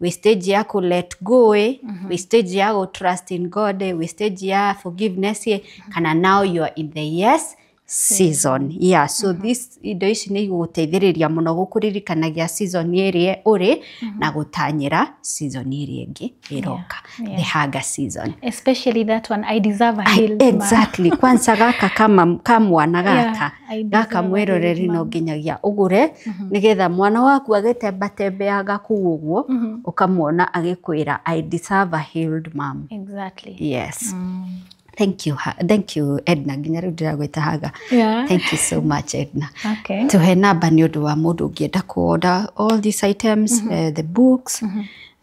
wĩ stage ya kũ let go ĩ, wĩ stage ya gũ trust in God ĩ, wĩ stage ya forgiveness ĩ, kana now you are in the yes season. Yeah, so this indo ici nĩ igũgũteithĩrĩria mũno gũkũririkanagia season ĩrĩa ũrĩ na gũtanyĩra season ĩrĩa ĩngĩ ĩroka. The Haga season. Especially that one, I deserve a healed mom. Exactly. Kwanza gaka kama ka mwana gaka, Yeah, I gaka deserve a mwĩroreri healed no mom. nginyagia ũgũre nĩgetha mwana waku agĩtembatembeaga kũu ũguo ũkamuona agĩkwĩra I deserve a healed mom. Exactly. Yes. Thank you, thank you Edna. Nginya rĩu ndĩragwĩta Haga. Yeah. Thank you so much, Edna. Okay. Tuhe namba nĩ ũndũ wa mũndũ ũngĩenda ku-order all these items, the books,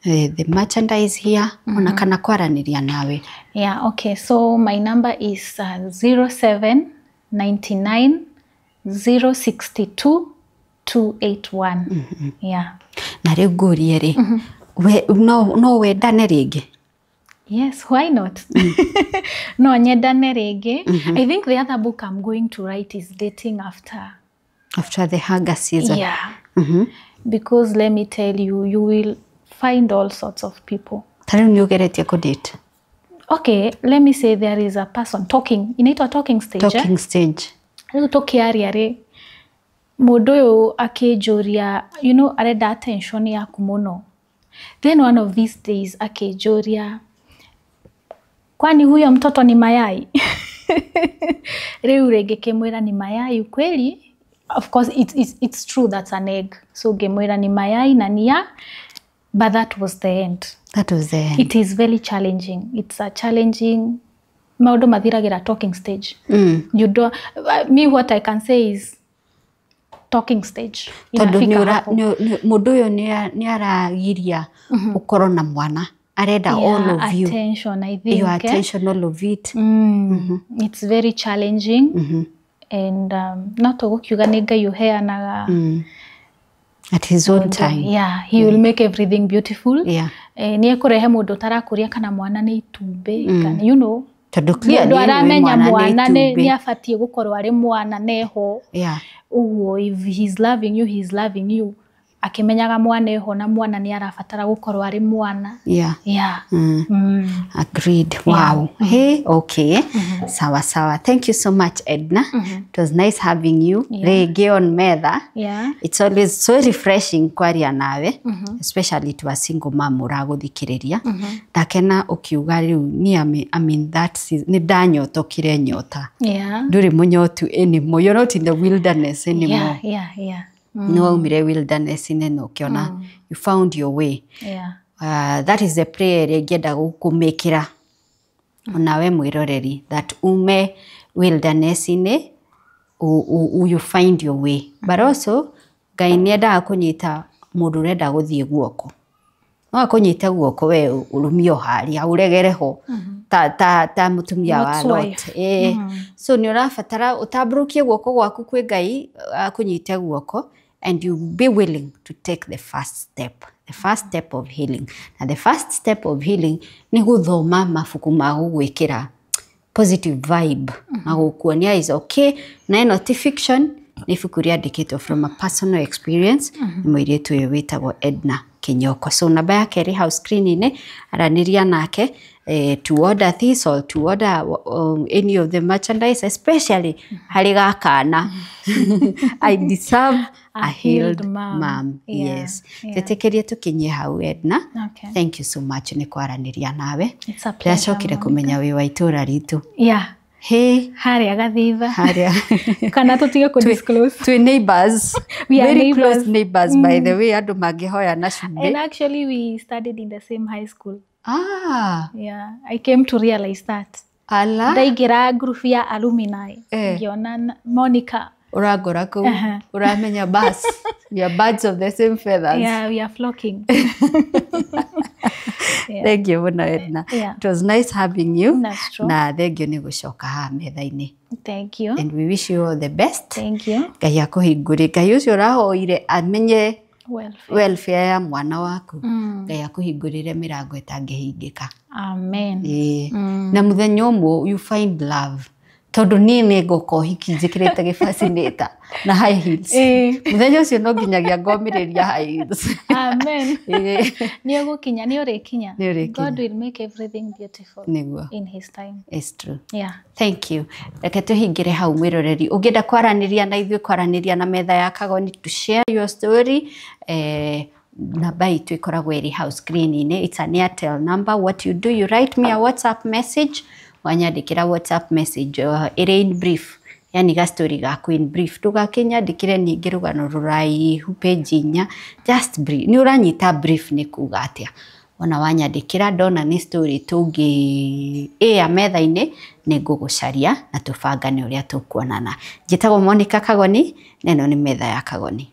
the merchandise here, ona kana kwaranĩria nawe. Yeah, okay. So my number is 0799 062 281. Yeah. Na rĩu ngũrie rĩ, we, no wendane rĩngĩ? Yes, why not? No nyendane rĩngĩ. I think the other book I'm going to write is Dating After. After the Haga season. Yeah. Because let me tell you, you will find all sorts of people. Ta rĩu nĩ ũgeretie kũ-date? Okay, let me say there is a person talking. Inaitwa talking stage. Eh? Talking stage. Rĩu tũkĩaria rĩ, mũndũ ũyũ akĩnjũria, you know, arenda attention yaku mũno. Then one of these days akĩnjũria, kwani huyo mtoto ni mayai? Rĩu rĩngĩ kĩmwĩra ni mayai kweli. Of course it's true, that's an egg. So ngĩmwĩra ni mayai na nia, but that was the end. That was the end. It is very challenging. It's a challenging maũndũ mathiragĩra talking stage. You don't, me what I can say is talking stage. Tondũ Inafika hapo. mũndũ ũyũ nĩ aragiria ũkorwo na mwana, arenda all of you. Attention, I think. Your eh? attention, all of it. It's very challenging. And no tũgũkiuga nĩ Ngai ũheanaga. At his own time. Yeah, he will make everything beautiful. Yeah. Nĩ ekũrehe mũndũ ũtarakũria kana mwana nĩ itumbĩ, kana you know, Tondũ clearly mũndũ aramenya mwana mwana nĩ nĩ itumbĩ. abatiĩ gũkorwo arĩ mwana neho. Yeah. Ũguo if he's loving you, he's loving you. Akĩmenyaga mwana ĩho na mwana nĩ arabatara gũkorwo arĩ mwana. Yeah. Agreed. Wow. Hey, okay. Sawa sawa. Thank you so much, Edna. It was nice having you. Rĩngĩ on metha. It's always so refreshing kwaria nawe, especially to a single mom ũragũthikĩrĩria. Ndakena ũkiuga rĩu niĩ I'm in that season. Nĩ ndanyotokire nyota. Ndũrĩ mũnyotu anymore. You're not in the wilderness anymore. Nĩ waumire wilderness-inĩ na ũkĩona you found your way. That is the prayer ĩrĩa ingĩenda gũkũmĩkĩra onawe mwĩroreri, that ume wilderness-inĩ, you find your way, but also Ngai nĩ endaga kũnyita mũndũ ũrenda gũthiĩ guoko, no akũnyite guoko we ũrũmie o harĩa ũregere ho ta mũtumia wa Lot's Lot. wife. So nĩ ũrabatara ũtambũrũkie guoko gwaku kwĩ Ngai akũnyite guoko and you be willing to take the first step, the first step of healing. Na the first step of healing nĩ gũthoma mabuku ma gũgwĩkĩra positive vibe na gũkuonia is okay, na ĩno ti fiction, nĩ ibuku rĩandĩkĩtwo from a personal experience nĩ mũirĩtu ũyũ wĩtagwo Edna Kinyoko. So namba yake ĩrĩ hau screen-inĩ, aranĩria nake to order this or to order any of the merchandise, especially harĩ gakana "I deserve a healed healed mom." mom." Yes. Twĩtĩkĩrie tũkinyie hau, Edna. Okay. Thank you so much nĩ kwaranĩria nawe. It's a pleasure, Ndĩracokire Monica. kũmenya wĩ wa itũra ritũ. Hey. Harĩa Gathitha. Harĩa. Kana tũtige kũ disclose. Twĩ neighbors. We are Very neighbors. close neighbors, by the way, andũ mangĩhoya na cumbĩ. And actually we studied in the same high school. Ah. Yeah, I came to realize that. Ala. Ndaingĩra group ya alumni. Ngĩona Monica. Ũrangora kũu ũramenya bas we are birds of the same feathers. Yeah, we are flocking. Yeah. Thank you mũno, Edna. It was nice having you. That's true. Na thank you nĩ gũcoka haha metha-inĩ. Thank you. And we wish you all the best. Thank you. Ngai akũhingũre, Ngai ũcio ũrahoire amenye Welfare. Welfare ya mwana waku, Ngai akũhingũrĩre mĩrango ĩtangĩhingĩka. Amen. Ĩĩ. Na mũthenya ũmwe you find love, tondũ niĩ nĩ ngũka ũhiki njĩkĩrĩte gĩbacinĩta na high heels. Mũthenya ũcio no nginyagia ngomĩrĩria high heels. Amen. Ĩĩ. Nĩ ũgũkinya, nĩ ũrĩkinya. Nĩ ũrĩkinya. God will make everything beautiful Nĩguo. in his time. It's true. Thank you. Reke tũhingĩre hau. Mwĩroreri, ũngĩenda kwaranĩria na ithuĩ, kwaranĩria na metha ya Kagoni, to share your story, namba itũ ĩkoragwo ĩrĩ hau screen-inĩ. It's an Airtel number. What you do, you write me a WhatsApp message. Wanyandĩkĩra WhatsApp message ĩrĩ in brief, yani ga story gaku in brief, ndũgakĩnyandĩkĩre ningĩ rũgano rũraihu page 4, just brief. Nĩ ũranyita brief nĩ kuga atĩa? Wona wanyandĩkĩra, ndona nĩ story tũngĩ ĩa metha-inĩ, nĩ ngũgũcaria na tũbangane ũrĩa tũkuonana. Njĩtagwo Monica Kagoni na ĩno nĩ metha ya Kagoni.